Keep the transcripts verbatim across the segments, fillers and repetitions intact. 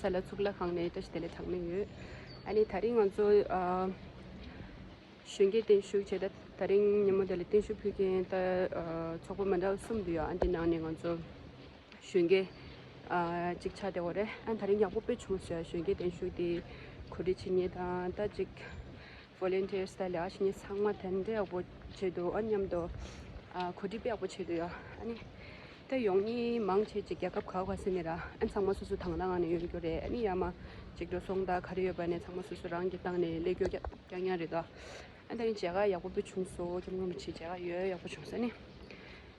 ས་ལ་གཙུག་ལག་ཁང་ནས་བཀྲ་ཤིས་བདེ་ལེགས་གྲངས་མེད་ཡོད། ཨ་ནི་དེ་རིང་ང་ཚོ་ཨ་གཞོན་སྐྱེས་བརྟན་བཞུགས་བྱས། ད་དེ་རིང་ཉིན་མོ་འདི་ལ་བརྟན་བཞུགས་ཕུལ་མཁན་ད་ཨ་ཚོགས་པ་མི་འདྲ་བ་གསུམ་འདུག་ཡ། ཨ་འདི་ནང་ནས་ང་ཚོ་གཞོན་སྐྱེས་ཨ་གཅིག་ཆགས་བསྡད་ཡོད་རེད། ཨ་དེ་རིང་ཡག་པོ་དཔེ་བྱུང་སོང་ཡ། གཞོན་སྐྱེས་བརྟན་བཞུགས་དེ་གོ་སྒྲིག་བྱེད་མཁན་དང་། ད་ཅིག་volunteers ད་ལས་ཀ་བྱེད་མཁན་ཚང་མ་དེ་འདྲ་ཡག་པོ་བྱེད་འདུག་ཨ་མཉམ་དུ་ཨ་གོ་སྒྲིག་དཔེ་ཡག་པོ་བྱེད་འདུག་ཡ། ཨ་ནི་ད་ཡོང་མཁན་མང་ཆེ་ཅིག་རྒྱལ་ཁབ་ག་བ་ག་ས་ནས་ར། ཨ་ཚང་མ་སོ་སོ་དང་བླངས་ངང་ནས་ཡོང་རྒྱུ་རེད། ཨ་ནི་ཡར་མར་ཅིག་འགྲོ་སོང་ད་ག་རེ་ཡོད་པ་ནས་ཚང་མ་སོ་སོ་རང་གི་སྟེང་ནས་ལས་སྐྱོ་རྐྱང་རྐྱང་རེད་ད། ཨ་ད་ནི་མཇལ་ཁ་ཡག་པོ་དཔེ་བྱུང་སོང་། ཁྱེད་རང་མི་ཆེ་མཇལ་ཁ་ཡོད་ཡག་པོ་བྱུང་སོང་ནི།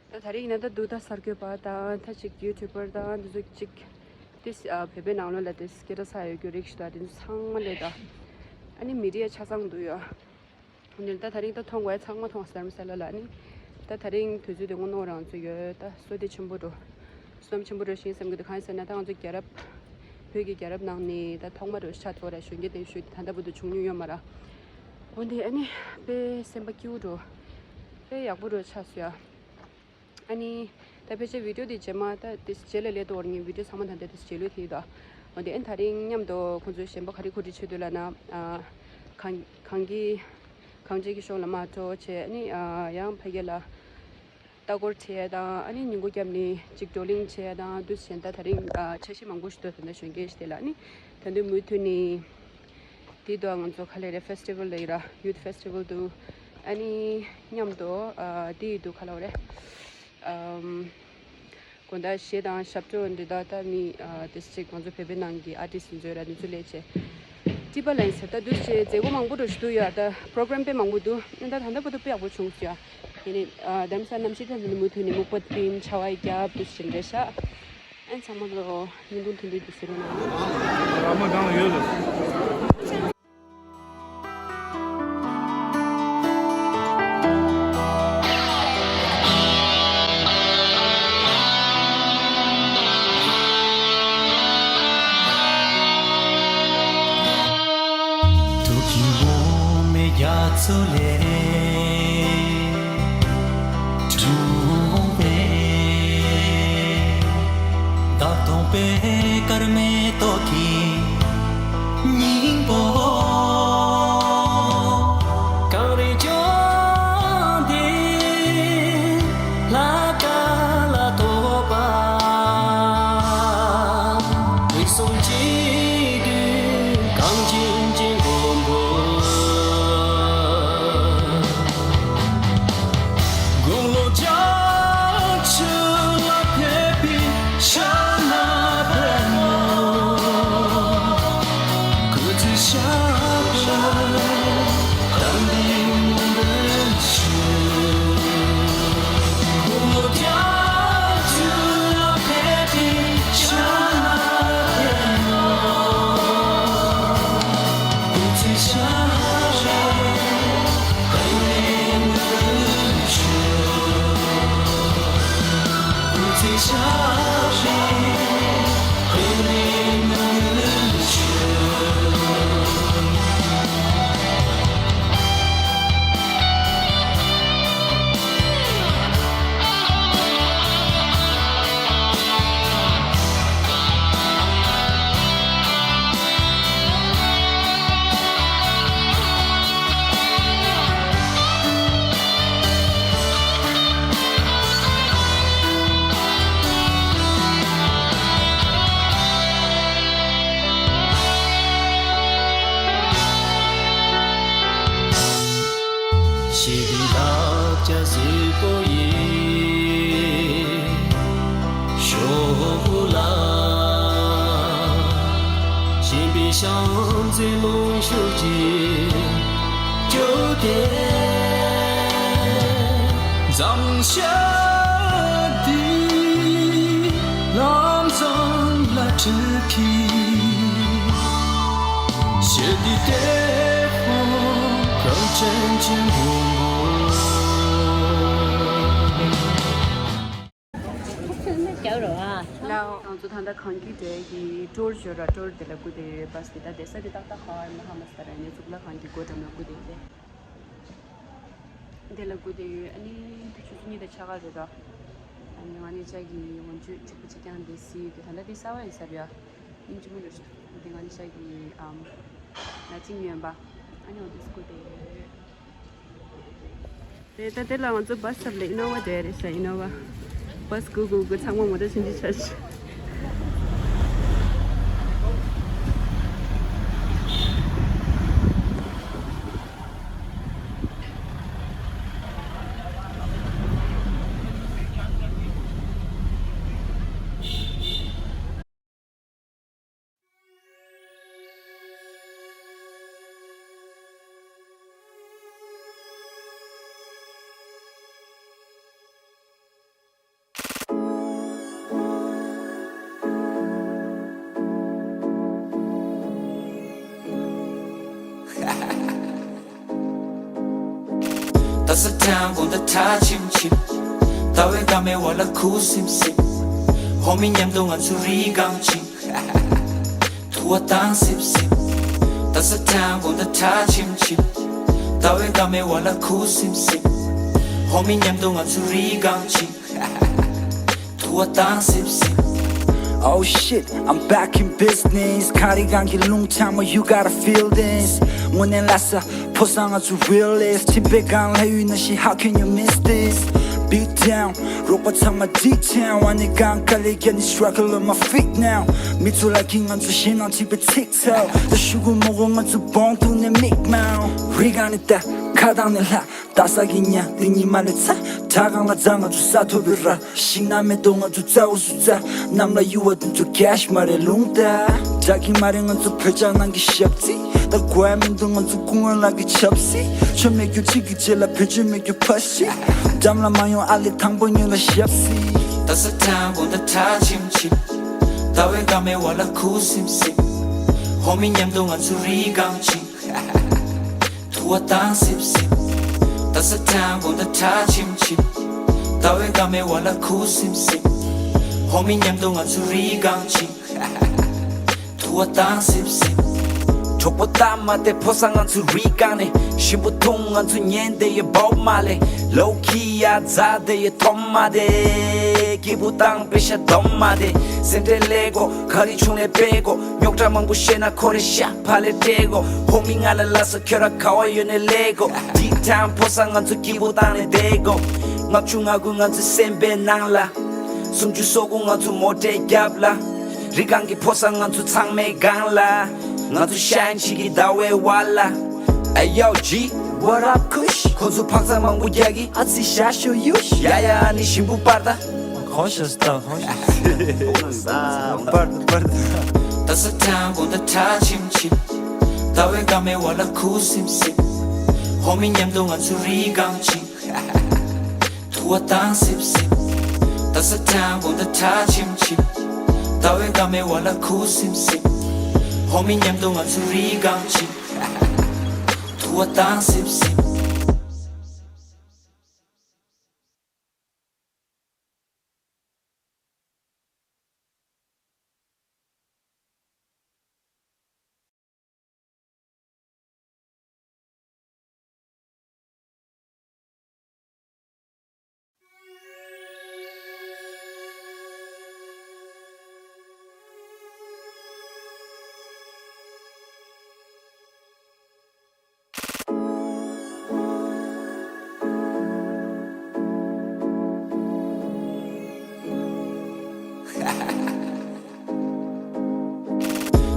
ད་དེ་རིང་ན་ད་འདུག་ད་གསར་འགོད་པ་དང་ད་ཅིག་ཡུ་ཊུབ་པར་དང་འདི་ཚོ་ཅིག་དེ་ཨ་བོད་པའི་ནང་ལོགས་ལ་དེ་སྐད་གྲགས་ཆགས་ཡོད་རྒྱུ་རིགས་ཤིག་དང་དེ་ཚོ་ཚང་མ་ལས་ད། ཨ་ནི་མི་ཌི་ཡ་ཆ་ཚང་འདུག་ཡོད། འདི་ད་དེ་རིང་ད་མཐོང་དགོས་ཡ་ཚང་མ་མཐོང་སོང་། དྷ་རམ་ས་ལ་ལ་ནི་ད་དེ་རིང་དུས་ཚོད་དེ་དངོས་གནས་རང་ཚོ་ཡོད་ད་བསོད་བདེ་ཆེན་པོ་འགྲོ། བསོད་ནམས་ཆེན་པོ་འགྲོ་ཞིང་བསམ་གྱི་འདུག་གང་ཡིན་ཟེར་ན་ད་ང་ཚོ་རྒྱལ་རབས་བོད་ཀྱི་རྒྱལ་རབས་ནང་ནས་ད་ཐོག་མ་འགྲོ་ཆགས་ཐོག་ར་གཞོན་སྐྱེས་བརྟན་བཞུགས་ད་ལྟ་བར་དུ་བྱུང་མྱོང་ཡོད་མ་ར། འོན་ཏེ་ཨ་ནི་དཔེ་སེམས་པ་སྐྱིད་པོ་འགྲོ། དཔེ་ཡག་པོ་འགྲོ་ཆགས་སོང་ཡ། ཨ་ནི་ད་ཕལ་ཆེར་བི་ཌི་ཡོ་དེ་རྗེས་མ་ད་དེ་རྗེས་ལ་སླེབས་དུས་ངའི་བི་ཌི་ཡོ་ཚང་མ་ད་ལྟ་དེ་རྗེས་ལུས་དེ་ཡིན་ད། འོ་དེ་ཨ་ནི་དེ་རིང་མཉམ་དུ་ཁོང་ཚོའི་གཞན་པ་ག་རེ་གོ་སྒྲིག་བྱེད་འདུག་ལབ་ན། ཨ་གངས་གངས་ཀྱི་གངས་ཅན་གྱི་ཕྱོགས་ལ་མར་འགྲོ་བྱས། ཨ་ནི་ཨ་ཡང་ཕ་གི་ལ་ལྟ་སྐོར་བྱས་དང་། ཨ་ནི་ཉིན་གུང་རྒྱབ་ནས་ཅིག་བགྲོ་གླེང་བྱས་དང་། དུས་གཞན་ད་དེ་རིང་ཨ་འཆར་གཞི་མང་པོ་ཞིག་འདུག་ད་ལྟ་གཞོན་སྐྱེས་ཞིག་དེ་ལ་ཨ་ནི་ད་དུང་མུ་མཐུད་ནས། དེ་དུས་ང་ཚོ་ག་ལེ་རེད། ཕེ་སི་ཊི་བལ་ལ་ཡིན་ར། ཡུ་ཐི་ཕེ་སི་ཊི་བལ་འདུག་ཨ་ནི་མཉམ་དུ་ཨ་དེ་ཡི་འདུག་ག་ལེ་རེད། ཨམ་དགོང་དག་གཞས་དང་ཞབས་བྲོ་འདི་དག་ད་མི་ཨ་དེ་ཅིག་ང་ཚོ་བོད་པའི་ནང་གི་ཨར་ཊིསི་ཡིན་ཚོད་ར། འདི་ཚོ་ལས་བྱེད་ཊི་པ་ལ་ཡིན་ཟེར། ད་འདུག་བྱས་མཛད་སྒོ་མང་པོ་འགྲོ་བཞིན་འདུག་ཡ། ད་པོ་རོ་གྷ་རམ་དཔེ་མང་པོ་འདུག་ཨ་ད་ད་ལྟ་བར་དུ་དཔེ་ཡག་པོ་བྱུང་སོང་ཡ། དེ་ནས་ཨ་དྷ་རམ་ས་ལ་གནམ་གཤིས་ཐད་ནས་མུ་མཐུད་ནས་སྨུག་པ་བཏིང་ཆར་པ་བརྒྱབ་འདུག་བྱས་རེད་ཤག་ཨན་ཚང་མ་ལོ་བརྙན་ཐུང་དེ་འདྲའི་འདུག་ཟེར་རོ་ན། ཨ་མ་གང་ལ་ཡོད་ལ། དུ་གི་འོ་མེ་རྒྱ་མཚོ་ལས། གྲུབ་པའི་བདག་སྟོང་པའི་སྐར་མའི་ཏོག་གི་སྙིང་པོ། གངས་རི་ལྗོངས་འདི་ལ་ཀ་ལ་ཐོགས་པ། རིགས་གསུམ་གཅིག་བསྡུས་གངས་ཅན་གྱི་མགོན་པོ། དགུང་ལོ་བརྒྱད་ཅུ་ལ་ཕེབས་པའི་ཕྱག་ན་པདྨོ། སྐུ་ཚེ་ཞབས་པད་དམ་པའི་ངང་དུ་བཞུགས། དགུང་ལོ་བརྒྱད་ཅུ་ལ་ཕེབས་པའི་ཕྱག་ན་པདྨོ། སྐུ་ཚེ་ཞབས་པད་དམ་པའི་ངང་དུ་བཞུགས། སྐུ་ཚེ་ཞབས་པད་དམ་པའི་ངང་དུ་བཞུགས། ཞི་བདེའི་ལག་ཆ་གཟུགས་པོ་ཡིས། ཤོག་བུ་ལ། ཞེན་པའི་ཤིང་རྩེ་ལུང་ཤུགས་ཀྱིས་བསྐྱོད་དེ། འཛུམ་ཞལ་འདི་ལམ་བཟང་ལ་འཁྲིད་ཀྱི། ཞི་བདེའི་དེད་དཔོན་གངས་ཅན་གྱི་མགོན་པོ། ལགས། ང་ཚོ་ད་ལྟ་གངས་སྐྱིད་གྲལ་གྱི་ཊུར་ཞོར་ར་ཊུར་དེ་ལ་སྒུག་བསྡད་ཡོད། བྷ་སི་དེ་ད་བསྡད་ས་དེ་ཏག་ཏག་ཧ་ཧ་མ་ཧ་མ་སི་ཏ་ར་ནས་གཙུག་ལག་ཁང་གི་སྒོ་འགྲམ་ལ་སྒུག་བསྡད་ཡོད་དེ། དེ་ལ་སྒུག་བསྡད་ཡོད། ཨ་ནི་ད་ཆུ་ཚོད་གཉིས་དང་ཕྱེད་ཀ་རེད་དོ། ཨ་ནི་ང་ནི་ཅག་གི་འོ་བཅུད་གཅིག་པ་གཅིག་རྐྱང་དེ་བཟི་ཡོད་དེ། ད་ལྟ་དེ་གསར་པ་ཡིན་ས་རེད་ཡ། སྙིང་རྗེ་མོ་འདྲ་ཞིག་འདུག་དེ་ང་ནི་ཤ་གི་ཨམ་ན་ཅིང་ཡོན་པ། ཨ་ནི་འོ་དེ་སྐུ་དེ། དེ་ད་དེ་ལ་ང་ཚོ་བ་སི་སི་ཊོབ་ལ་ཨི་ནོ་ཝ་དེ་རེད་ཤག་ཨི་ནོ་ཝ། བ་སི་སྒུག་སྒུག་སྒུག་ཚང་མ་མོ་ཊ་ཕྱིན་ཅི་ཆ་ཆ། ད་ས་ཐང་དགོང་དག་ཁྲ་ཆིམ་ཆིམ། ཟླ་བའི་སྐར་མའི་འོག་ལ་ཁུ་སིམ་སིམ། ཧོ་མི་མཉམ་དུ་ང་ཚོ་རི་སྒང་ཕྱིན། དུ་བ་བཏང་སིབ་སིབ། ད་ས་ཐང་དགོང་དག་ཁྲ་ཆིམ་ཆིམ། ཟླ་བའི་སྐར་མའི་འོག་ལ་ཁུ་སིམ་སིམ། ཧོ་མི་མཉམ་དུ་ང་ཚོ་རི་སྒང་ཕྱིན། དུ་བ་བཏང་སིབ་སིབ། Oh shit, I'm back in business. གངས་རི་སྒང་གི་རླུང་འཚབ་མ། You gotta feel this. དངོས་གནས་ལ་ས་ཕོ་བཟང་ང་ཚོ་realist. ཁྱིམ་པའི་སྒང་ལ་ཡོད་ན་ཤི། How can you miss this? Beat down. རོགས་པ་ཚང་མ་deep down. ཨ་ནི་གང་ག་ལེ་ཡ་ནི་struggle on my feet now. མི་ཚོ་ལ་གིན་ང་ཚོ་ཞེད་སྣང་ཆེ་བའི་ཚིག་ཚོ། ད་ཤུ་གུ་མོ་གོ་ང་ཚོ་བོང་དུ་ནས་མིག་མའོ། རི་སྒང་ནས་ལྟ། ཁ་གདངས་ནས་ལྷ། ད་ས་གི་ཉ་དེ་ཉི་མ་ལས་ཚ། བྲག་སྒང་ལ་འཛེགས་ང་ཚོ་ས་ཐོབ་པའི་ར། ཤིང་ནགས་མེ་ཏོག་ང་ཚོ་རྩ་འུ་སུ་རྩ། གནམ་ལ་གཡུ་བ་དེ་ཚོ་cash མ་རེད་རླུང་རྟ། དྲག་གི་མ་རེད་ང་ཚོ་བོད་ལྗང་ནང་གི་ཞབས་རྩི། ད་དགོས་ཡ་མི་འདུག་ང་ཚོ་སྐུ་ངོ་ལགས་ཀྱི་ཆབ་སྲིད། ཆོ་མེད་རྒྱུ་གཅིག་གི་རྗེས་ལ་བེད་སྤྱོད་མེད་རྒྱུ་ཕ་ཤི། འགྲམ་ལ་མ་ཡོང་ཨ་ལེ་དང་པོ་ཉོས་ལ་ཞབས་སྲིད། ད་ས་ཐང་དགོང་དག་ཁྲ་ཆིམ་ཆིམ། ཟླ་བའི་སྐར་མའི་འོག་ལ་ཁུ་སིམ་སིམ། ཧོ་མི་མཉམ་དུ་ང་ཚོ་རི་སྒང་ཕྱིན། དུ་བ་བཏང་སིབ་སིབ། ད་ས་ཐང་དགོང་དག་ཁྲ་ཆིམ་ཆིམ། ཟླ་བའི་སྐར་མའི་འོག་ལ་ཁུ་སིམ་སིམ། ཧོ་མི་མཉམ་དུ་ང་ཚོ་རི་སྒང་ཕྱིན། དུ་བ་བཏང་སིབ་སིབ། གྲོགས་པོ་སྟབས་མ་བདེ་ཕོ་བཟང་ང་ཚོ་རི་སྒང་ནས། ཞིམ་པོ་འཐུང་ང་ཚོ་ཉན་དེ་ཡི་བོག་མ་ལས། ལོ་ཁི་ཡ་རྫ་དེ་ཡི་ཐོམ་མ་དེ། སྐྱིད་པོ་བཏང་པེ་ཤ་སྡོམ་མ་དེ། སེམས་ཁྲལ་ལས་གོ་ག་རི་ཆུང་ནས་པེ་གོ། རྙོག་དྲ་མང་པོ་བཤད་ན་ཁོ་རེ་ཤ་ཕ་ལས་སྤྲད་གོ། ཧོ་མི་ང་ལ་ལ་ས་ཁྱོད་ར་ག་བ་ཡོད་ནས་ལས་གོ། ཌི་ཐང་ཕོ་བཟང་ང་ཚོ་སྐྱིད་པོ་བཏང་ནས་བསྡད་གོ། ལྔ་བཅུ་ང་དགུ་ང་ཚོའི་སེམས་པའི་ནང་ལ། སུམ་ཅུ་སོ་དགུ་ང་ཚོ་མོ་ཊའི་རྒྱབ་ལ། རི་སྒང་གི་ཕོ་བཟང་ང་ཚོ་ཚང་མའི་སྒང་ལ། ང་ཚོ་ཤའིན་བྱེད་ཀྱི་ཟླ་བའི་བར་ལ། Hey yo, G, what up, Kush? ཁོ་ཚོ་འཕག་འཚག་མང་པོ་རྒྱག་གི་ཨ་ཙི་ཤ་ཤོ་ཡུ་ཤ། ཡ་ཡ་ཨ་ནི་ཞིམ་པོ་པར་ད། ཧོ་ཤ་སྟ་ཧོ་ཤ། པར་ད་པར་ད། ད་ས་ཐང་དགོང་དག་ཁྲ་ཆིམ་ཆིམ། ཟླ་བའི་སྐར་མའི་འོག་ལ་ཁུ་སིམ་སིམ། ཧོ་མི་མཉམ་དུ་ང་ཚོ་རི་སྒང་ཕྱིན། དུ་བ་བཏང་སིབ་སིབ། ད་ས་ཐང་དགོང་དག་ཁྲ་ཆིམ་ཆིམ། ཟླ་བའི་སྐར་མའི་འོག་ལ་ཁུ་སིམ་སིམ། ཧོ་མི་མཉམ་དུ་ང་ཚོ་རི་སྒང་ཕྱིན། དུ་བ་བཏང་སིབ་སིབ།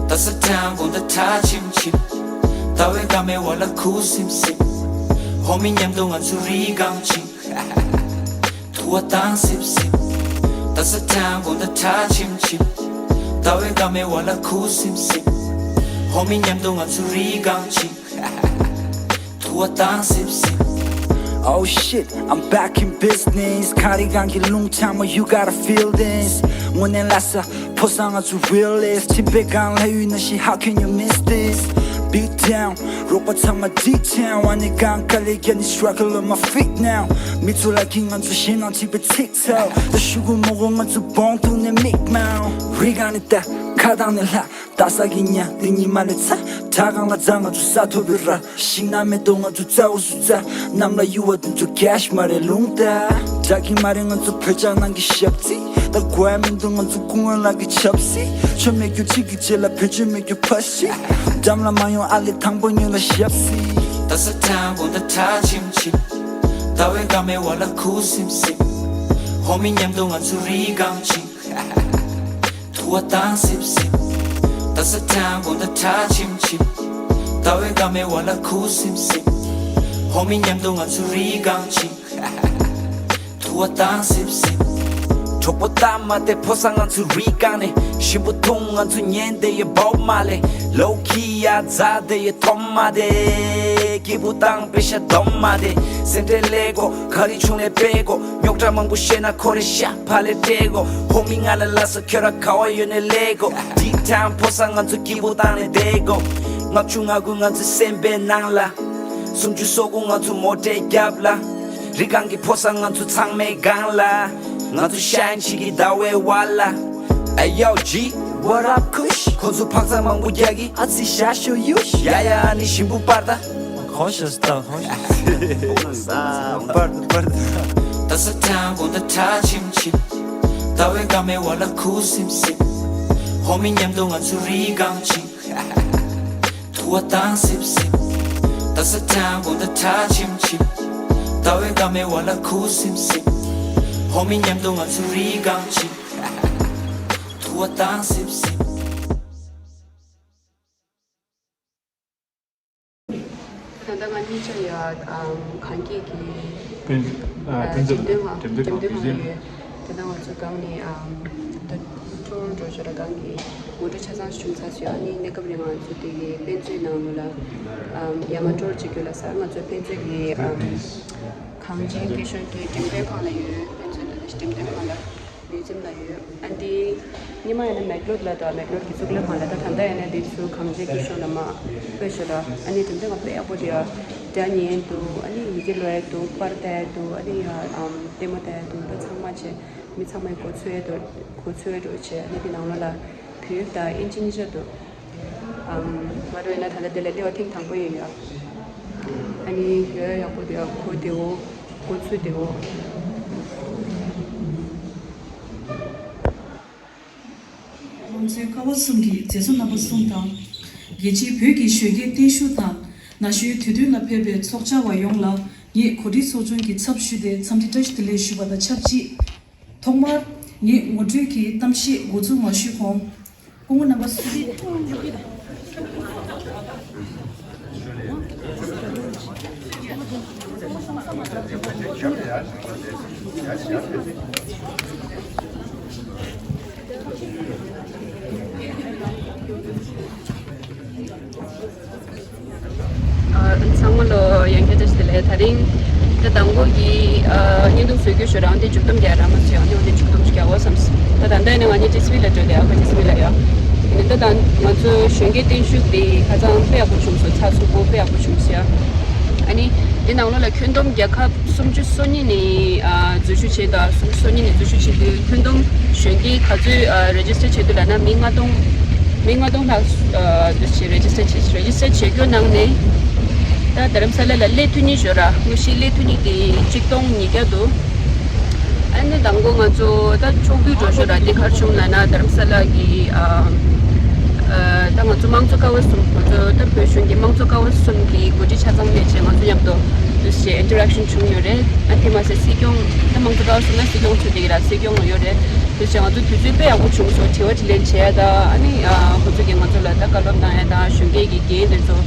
ད་ས་ཐང་དགོང་དག་ཁྲ་ཆིམ་ཆིམ། ཟླ་བའི་སྐར་མའི་འོག་ལ་ཁུ་སིམ་སིམ། ཧོ་མི་མཉམ་དུ་ང་ཚོ་རི་སྒང་ཕྱིན། དུ་བ་བཏང་སིབ་སིབ། ད་ས་ཐང་དགོང་དག་ཁྲ་ཆིམ་ཆིམ། ཟླ་བའི་སྐར་མའི་འོག་ལ་ཁུ་སིམ་སིམ། ཧོ་མི་མཉམ་དུ་ང་ཚོ་རི་སྒང་ཕྱིན། དུ་བ་བཏང་སིབ་སིབ། Oh shit, I'm back in business. གངས་རི་སྒང་གི་རླུང་འཚབ་མ། You gotta feel this. དངོས་གནས་ལ་ས་ཕོ་བཟང་ང་ཚོ་realist. ཁྱིམ་པའི་སྒང་ལ་ཡོད་ན་ཤི། How can you miss this? Beat down. རོགས་པ་ཚང་མ་deep down. ཨ་ནི་གང་ག་ལེ་ཡ་ནི་struggle on my feet now. མི་ཚོ་ལ་གིན་ང་ཚོ་ཞེད་སྣང་ཆེ་བའི་ཚིག་ཚོ། ད་ཤུ་གུ་མོ་གོ་ང་ཚོ་བོང་དུ་ནས་མིག་མའོ། རི་སྒང་ནས་ལྟ། ཁ་གདངས་ནས་ལྷ། ད་ས་གི་ཉ་དེ་ཉི་མ་ལས་ཚ། བྲག་སྒང་ལ་འཛེགས་ང་ཚོ་ས་ཐོབ་པའི་ར། ཤིང་ནགས་མེ་ཏོག་ང་ཚོ་རྩ་འུ་སུ་རྩ། གནམ་ལ་གཡུ་བ་དེ་ཚོ་cash མ་རེད་རླུང་རྟ། དྲག་གི་མ་རེད་ང་ཚོ་བོད་ལྗང་ནང་གི་ཞབས་རྩི། ད་དགོས་མི་འདུག་ང་ཚོ་སྐུ་ངོ་ལགས་ཀྱི་ཆབ་སྲིད། ཆོས་མེད་རྒྱུ་གཅིག་གི་རྗེས་ལ་བེད་སྤྱོད་མེད་རྒྱུ་ཕ་ཤི། འགྲམ་ལ་མ་ཡོང་ཨ་ལེ་དང་པོ་ཉོན་ལ་ཞབས་སྲིད། ད་ས་ཐང་དགོང་ད་ཁྲ་ཆིམ་ཆིམ། ཟླ་བའི་སྐར་མའི་བར་ལ་ཁུ་སིམ་སིམ། ཧོ་མི་མཉམ་དུ་ང་ཚོ་རི་སྒང་ཅིག་དུ་བ་བཏང་སིབ་སིབ། ད་ས་ཐང་དགོང་ད་ཁྲ་ཆིམ་ཆིམ། ཟླ་བའི་སྐར་མའི་བར་ལ་ཁུ་སིམ་སིམ། ཧོ་མི་མཉམ་དུ་ང་ཚོ་རི་སྒང་ཅིག་དུ་བ་བཏང་སིབ་སིབ། གྲོགས་པོ་ད་མ་དེ་ཕོ་ས་ང་ཚོ་རི་སྒང་ནས། ཞིམ་པོ་འཐུང་ང་ཚོ་ཉན་དེ་ཡི་བོག་མ་ལས། ལོ་ཁི་ཡ་རྫ་དེ་ཡི་ཐོམ་མ་དེ། སྐྱིད་པོ་བཏང་པེ་ཤ་སྡོམ་མ་དེ། སེམས་ཁྲལ་ལས་གོ་ག་རི་ཆུང་ལས་པེ་གོ་རྙོག་དྲ་མང་པོ་བཤད་ན་ཁོ་རེ་ཤ་ཕ་ལས་སྤྲད་གོ་ཧོ་མི་ང་ལ་ལ་ས་ཁྱོད་ར་ག་བ་ཡོད་ནས་ལས་གོ་ཌི་ཊའིམ་ཕོ་ས་ང་ཚོ་སྐྱིད་པོ་བཏང་ནས་བསྡད་གོ་ལྔ་བཅུ་ང་དགུ་ང་ཚོའི་སེམས་པའི་ནང་ལ། སུམ་ཅུ་སོ་དགུ་ང་ཚོ་མོ་ཊའི་རྒྱབ་ལ། རི་སྒང་གི་ཕོ་ས་ང་ཚོ་ཚང་མའི་སྒང་ལ། ང་ཚོ་ཤའིན་བྱེད་ཀྱི་ཟླ་བའི་བར་ལ། Hey yo G, what up Kush? ཁོ་ཚོ་འཕག་འཚག་མང་པོ་རྒྱག་གི་ཨ་ཙི་ཞག་ཤོ་ཡུ་ཤ། ཡ་ཡ་ཨ་ནི་ཞིམ་པོ་པར་ད། ཧོ་ཤ་སྟ་ཧོ་ཤ། པར་ད་པར་ད། ད་ས་ཐང་དགོང་ད་ཁྲ་ཆིམ་ཆིམ། ཟླ་བའི་སྐར་མའི་བར་ལ་ཁུ་སིམ་སིམ། ཧོ་མི་མཉམ་དུ་ང་ཚོ་རི་སྒང་ཅིག་དུ་བ་བཏང་སིབ་སིབ། ད་ས་ཐང་དགོང་ད་ཁྲ་ཆིམ་ཆིམ། ཟླ་བའི་སྐར་མའི་བར་ལ་ཁུ་སིམ་སིམ། ཧོ་མི་མཉམ་དུ་ང་ཚོ་རི་སྒང་ཅིག་དུ་བ་བཏང་སིབ་སིབ། ད་ལྟ་ང་གཉིས་ཆ་ཡ་ཨམ་གངས་སྐྱིད་ཀྱི་དཔེ་ཨ་ཨ་དཔེ་མཛོད་འགྲེམས་སྟོན་ཁང་འགྲེམས་སྟོན་འགྲེམས་སྟོན་ཁང་ཁང་ཡོད། དེ་ན་ང་ཚོ་སྒང་ནས་ཨམ་ད་ཊུར་འགྲོ་ཞོར་ལ་སྒང་གི་ངོ་སྤྲོད་ཆ་ཚང་ཞུ་ཚར་སོང་། ཨ་ནི་གནས་སྐབས་རིང་ང་ཚོ་དེ་གི་དཔེ་མཛོད་ནང་ལོགས་ལ་ཨམ་ཡར་མར་ཊུར་བྱེད་རྒྱུ་ལ་ས། ང་ཚོ་དཔེ་མཛོད་ཀྱི་ཨམ་གངས་ཅན་སྐྱིད་གཤོངས་ཀྱི་འགྲེམས་སྟོན་ཁང་ལ་ཡོད། དཔེ་མཛོད་ནང་ལ་འགྲེམས་སྟོན་ཁང་ལ། མིའུ་ཛིམ་ལ་ཡོད། ཨ་འདི་ཉི་མ་ཡིན་ན་མེག་ལོར་ལ་དང་མེག་ལོར་གྱི་གཙུག་ལག་ཁང་ལ་ད་ད་ལྟ་ཡིན་ན་འདི་ཚུར་གངས་ཅན་སྐྱིད་གཤོངས་ལ་མ་དཔེ་ཤོ་ལ། ཨ་ནི་དྲན་དེ་ང་དཔེ་ཡག་པོ་དེ་ཡ་སྒྲ་ཉན་འདུག་ཨ་ནི་ཡི་གེ་ཀློག་ཡ་འདུག་པར་ལྟ་ཡ་འདུག་ཨ་ནི་ཡ་ཨམ་ལྟད་མོ་ལྟ་ཡ་འདུག་ད་ཚང་མ་བྱས་མི་ཚང་མའི་གོ་ཚོད་ཡ་འདུག་གོ་ཚོད་འགྲོ་བྱས། ཨ་ནི་འདི་ནང་ལོགས་ལ་བོད་ཡིག་དང་ཨིན་ཇི་གཉིས་ཆ་འདུག་ཨམ། ང་རང་ཡིན་ན་ད་ལྟ་འདི་ལ་སླེབས་པ་ཐེངས་དང་པོ་ཡིན་ཡ། ཨ་ནི་ཡོད་ཡག་པོ་དེ་ཡ་གོ་བདེ་བོ་གོ་ཚོད་བདེ་བོ། ང་ཚོའི་ཀ་བ་གསུམ་གྱི་མཛད་གཙོ་རྣམ་པ་གསུམ་དང་། རྒྱལ་སྤྱིའི་བོད་ཀྱི་གཞོན་སྐྱེས་བརྟན་བཞུགས་དང་ན་གཞོན་དུས་སྟོན་ལ་ཕེབས་པའི་ཚོགས་བཅར་བ་ཡོངས་ལ་ངས་གོ་སྒྲིག་ཚོགས་ཆུང་གི་ཚབ་ཞུས་ཏེ་འཚམས་འདྲི་བཀྲ་ཤིས་བདེ་ལེགས་ཞུ་བ་དང་ཆབས་ཅིག་ཐོག་མར་ངས་ངོ་སྤྲོད་ཀྱི་གཏམ་བཤད་འགོ་འཛུགས་མ་ཞུས་གོང་། སྐུ་ངོ་རྣམ་པ་སུ། ཨ། ཚང་མ་ལོ་ཡང་བསྐྱར་བཀྲ་ཤིས་བདེ་ལེགས། དེ་རིང་ད་དང་པོ་གི་ཨ་བརྙན་ཐུང་བཟོ་རྒྱུ་ཞོར་ཨང་དེ་མཇུག་སྡོམ་རྒྱག་རང་མ་བཟོས། ཨང་དེ་འོ་དེ་མཇུག་སྡོམ་ཞིག་རྒྱག་འོ་བསམས། ད་ད་ལྟ་ཡིན་ན་ང་གཉིས་ཊི་སི་ཝི་ལ་འགྲོ་དེ། ཨ་ཁ་ཊི་སི་ཝི་ལ་ཡོད། ད་ད་ང་ཚོ་གཞོན་སྐྱེས་བརྟན་བཞུགས་དེ་ཁ་སང་དཔེ་ཡག་པོ་བྱུང་སོང་། ཚགས་ཚུད་པོ་དཔེ་ཡག་པོ་བྱུང་སོང་ཡ། ཨ་ནི་དེ་ནང་ལོགས་ལ་ཁྱོན་བསྡོམས་རྒྱལ་ཁབ་སུམ་ཅུ་སོ་གཉིས་ནས་ཨ་འཛུལ་ཞུགས་བྱས་དང་། སུམ་ཅུ་སོ་གཉིས་ནས་འཛུལ་ཞུགས་བྱས་དུས་ཁྱོན་བསྡོམས་གཞོན་སྐྱེས་ག་ཚོད་ཨ་རེ་ཇི་སི་ཊར་བྱས་འདུག་ལབ་ན་མི་ལྔ་སྟོང་། མི་ལྔ་སྟོང་ལྷག་ཨ་འདུག་བྱས་རེ་ཇི་སི་ཊར་བྱས། རེ་ཇི་སི་ཊར་བྱེད་རྒྱུ་ནང་ནས་ད་རྡ་རམ་ས་ལ་ལ་སླེབས་ཐུབ་མཁན་ཞོར་ར་དངོས་གཞི་སླེབས་ཐུབ་མཁན་དེ་གཅིག་སྟོང་ཉིས་བརྒྱ་འདུག་ཨ་ནི་དང་པོ་ང་ཚོ་ད་ཕྱོགས་བསྡུས་འགྲོ་ཞོར་ར་དེ་ག་རེ་བྱུང་ལབ་ན་རྡ་རམ་ས་ལ་གི་ཨ་ཨ་ད་ང་ཚོ་དམངས་གཙོ་ཀ་བ་གསུམ། ང་ཚོ་ད་བོད་གཞུང་གི་དམངས་གཙོ་ཀ་བ་གསུམ་གྱི་འགོ་ཁྲིད་ཆ་ཚང་སླེབས་བྱས་ང་ཚོ་མཉམ་དུ་འདུག་བྱས་ཨིན་ཊར་ཨེག་ཤན་བྱུང་ཡོད་རེད། ཨ་དེ་མ་ཟད་སྲིད་སྐྱོང་ད་དམངས་གཙོ་ཀ་བ་གསུམ་ན་སྲིད་སྐྱོང་ཚོ་དེ་གི་ར་སྲིད་སྐྱོང་ཡོད་རེད། འདུག་བྱས་ང་ཚོ་དུས་ཚོད་དཔེ་ཡག་པོ་བྱུང་སོང་། དྲི་བ་དྲིས་ལན་བྱས་ཡ་ད་ཨ་ནི་ཨ་ཁོ་ཚོ་གིས་ང་ཚོ་ལ་ད་བཀའ་སློབ་གནང་ཡ་ད་གཞོན་སྐྱེས་ཀྱི་འགན་དེ་ཚོ་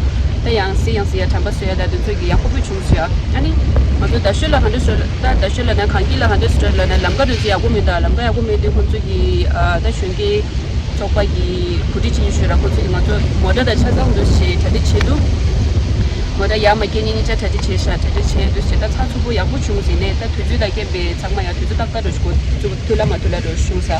ད་ཡང་སེ་ཡང་སེ་ཡ་དྲན་པ་གསོ་ཡ་ད་དེ་ཚོ་གི་ཡག་པོ་དཔེ་བྱུང་སོང་ཡ། ཨ་ནི་ང་ཚོ་རྡ་ཤོད་ལ་ག་འདྲ་ཞོར་ད་རྡ་ཤོད་ལ་ན་གངས་སྐྱིད་ལ་ག་འདྲ་ཞོར་ལ་ན་ལམ་ཁ་དེ་ཚོ་ཡག་པོ་མེད། ད་ལམ་ཁ་ཡག་པོ་མེད་དུས་ཁོ་ཚོ་གིས་ཨ་ད་གཞོན་སྐྱེས་ཚོགས་པ་གི་གོ་སྒྲིག་བྱེད་མཁན་ཞོར་ར་ཁོ་ཚོ་གིས་ང་ཚོ་མོ་ཊ་དང་ཆ་ཚང་འདུག་བྱས་གྲ་སྒྲིག་བྱས་འདུག་མོ་ཊ་ཡར་མར་སྐྱེལ་མཁན་གཉིས་ཆ་གྲ་སྒྲིག་བྱས་ཤག་གྲ་སྒྲིག་བྱས་འདུག་བྱས་ད་ཚགས་ཚུད་པོ་ཡག་པོ་བྱུང་ཟིན་ནས་ད་དུས་ཚོད་དང་རྐྱེན་པས་ཚང་མ་ཡང་དུས་ཚོད་ཏག་ཏག་འགྲོ་ཞིག་གོ་ཚུགས་ཐུབ་ལ་མ་ཐུབ་ལ་འགྲོ་བྱུང་ས།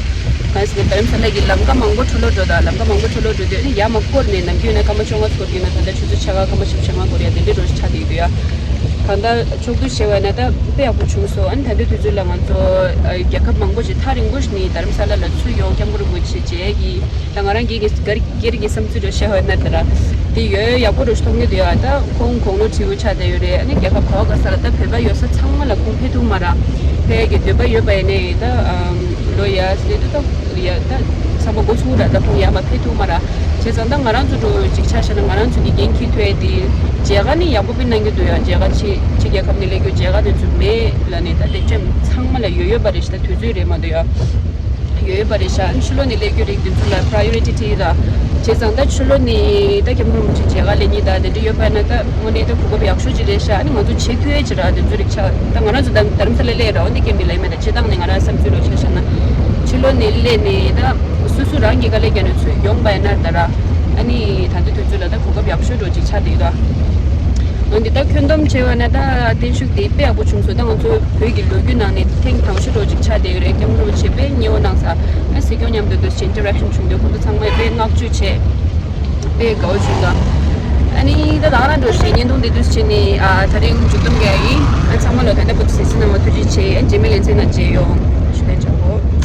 གང་ཟེར་ན་རྡ་རམ་ས་ལ་གི་ལམ་ཁ་མང་པོ་འཁྲུག་ལོ་འགྲོ་དང་ལམ་ཁ་མང་པོ་འཁྲུག་ལོ་འགྲོ་དུས་ཨ་ནི་ཡར་མར་བསྐོར་ནས་ནམ་རྒྱུན་ཡིན་ན་སྐར་མ་བཅོ་ལྔ་སྐོར་གྱི་ཡིན་ན་ད་ལྟ་ཆུ་ཚོད་ཕྱེད་ཀ་སྐར་མ་བཞི་བཅུ་ཞེ་ལྔ་འགོར་ཡ་དེ་འདྲའི་འགྲོ་ཞིག་ཆགས་བསྡད་ཡོད་ཡ། གང་ལྟར་ཕྱོགས་བསྡུ་བྱས་པ་ཡིན་ན་ད་དཔེ་ཡག་པོ་བྱུང་སོང་། ཨ་ནི་ད་ལྟའི་དུས་ཚོད་ལ་ང་ཚོ་ཨ་རྒྱལ་ཁབ་མང་པོ་ཞིག་ཐག་རིང་པོ་ཞིག་ནས་རྡ་རམ་ས་ལ་ལ་ཚུར་ཡོང་སྐྱབས་མགོན་རིན་པོ་ཆེ་མཇལ་གྱི་ད་ང་རང་སྒེར་གྱི་སྒེར་གྱི་བསམ་ཚུལ་འགྲོ་བཤད་པ་ཡིན་ན་ད་ར་དེ་ཡོད་ཡག་པོ་འགྲོ་ཞིག་མཐོང་གི་འདུག་ཡ། ད་ཁོང་དགུང་ལོ་ཧྲིལ་པོ་ཆགས་བསྡད་ཡོད་རེད། ཨ་ནི་རྒྱལ་ཁབ་ག་བ་ག་ས་ལ་ད་བོད་པ་ཡོད་ས་ཚང་མ་ལ་ཁོང་ཕེབས་ཐུབ་མ་ར་ཕེབས་ཀྱི་འདོད་པ་ཡོད་པ་ཡིན་ནའི་ད་ཨམ། འགྲོ་ཡ་ཟེར་དུས་ད་ཡ་ད་ཚང་མ་འགོ་ཚུགས་ར། ད་ཁོང་ཡར་མར་ཕེབས་ཐུབ་མ་ར། བྱས་ཙང་ད་ང་རང་ཚོ་འགྲོ་ཅིག་ཆ་བཞག་ན་ང་རང་ཚོ་གི་འགན་འཁྱེར་ཐུབ་ཡ་དེ་མཇལ་ཁ་ནི་ཡག་པོ་དཔེ་གནང་གི་འདུག་ཡ། མཇལ་ཁ་ཕྱི་ཕྱི་རྒྱལ་ཁབ་ནས་སླེབས་རྒྱུ་མཇལ་ཁ་དེ་ཚོ་མེད་ལ་ནི་ད་ལེགས་བཅོམ་ཚང་མ་ལ་ཡོད་ཡོད་པ་རེད་ཤག་ད་དུས་ཚོད་རེད་མ་གཏོགས་ཡ། ཡོད་པ་རེད་ཤག་ཕྱི་ལོགས་ནས་སླེབས་རྒྱུ་རིགས་དེ་ཚོ་ལ་priority་སྤྲད་ར། བྱས་ཙང་ད་ཕྱི་ལོགས་ནས་ད་སྐྱབས་མགོན་རིན་པོ་ཆེ་མཇལ་ཁ་སླེབས་མཁན་ད་དེ་འདྲ་ཡོད་པ་ན་ད་དངོས་གནས་ད་གོ་སྐབས་ཡག་ཤོས་ཅིག་རེད་ཤག་ཨ་ནི་ང་ཚོ་བྱེད་ཐུབ་ཡས་ཅིག་ར། དེ་ཚོ་རིགས་ཆགས་ད་ང་རང་ཚོ་ད་དྷ་རམ་ས་ལ་སླེབས་ར། འོ་འདི་སྐད་མི་ལ་ཡིན་མེད་ད་སྤྱིར་བཏང་ནས་ང་རང་བསམ་ཚུལ་ལོ་ཆ་བཞག་ན་ཕྱི་ལོགས་ནས་སླེབས་ནས་ད་སོ་སོ་རང་གི་དཀའ་ལས་རྒྱག་ནས་ཚུར་ཡོང་པ་ཡིན་ན་ད་ར། ཨ་ནི་ད་ལྟ་དུས་ཚོད་ལ་ད་གོ་སྐབས་ཡག་ཤོས་འདྲ་ཅིག་ཆགས་བསྡད་ཡོད་ད། འོན་ཏེ་ད་ཁྱོན་བསྡོམས་བྱས་པ་ན་ད་བརྟན་བཞུགས་དེ་དཔེ་ཡག་པོ་བྱུང་སོང་། ད་ང་ཚོ་བོད་ཀྱི་ལོ་རྒྱུས་ནང་ནས་ཐེངས་དང་ཤོས་འདྲ་ཅིག་ཆགས་བསྡད་ཡོད་རེད། སྐྱབས་མགོན་རིན་པོ་ཆེ་དཔེ་མཉེས་པོ་གནང་ས། ཨ་སྲིད་སྐྱོང་མཉམ་དུ་འདུག་སེ་ཨིན་ཊར་ཨེག་ཤན་བྱུང་དུས་ཁོང་ཚོ་ཚང་མས་དཔེ་བསྔགས་བརྗོད་བྱས། དཔེ་དགའ་བོ་བྱུང་ད། ཨ་ནི་ད་ད་ག་རང་འདྲ་ཞིག་བརྙན་ཐུང་འདི་འདུག་སེ་བྱས་ནས་ཨ་ད་རིང་མཇུག་བསྡོམས་རྒྱག་ཡིན། ཨ་ཚང་མ་ལ་ད་ལྟ་བར་དུ་གཟིགས་གནང་བ་ཐུགས་རྗེ་ཆེ། ཨ་རྗེས་མའི་ལེ་ཚན་ནང་མཇལ་ཡོང་། ཞུ་ལན་ཆོག་གོ།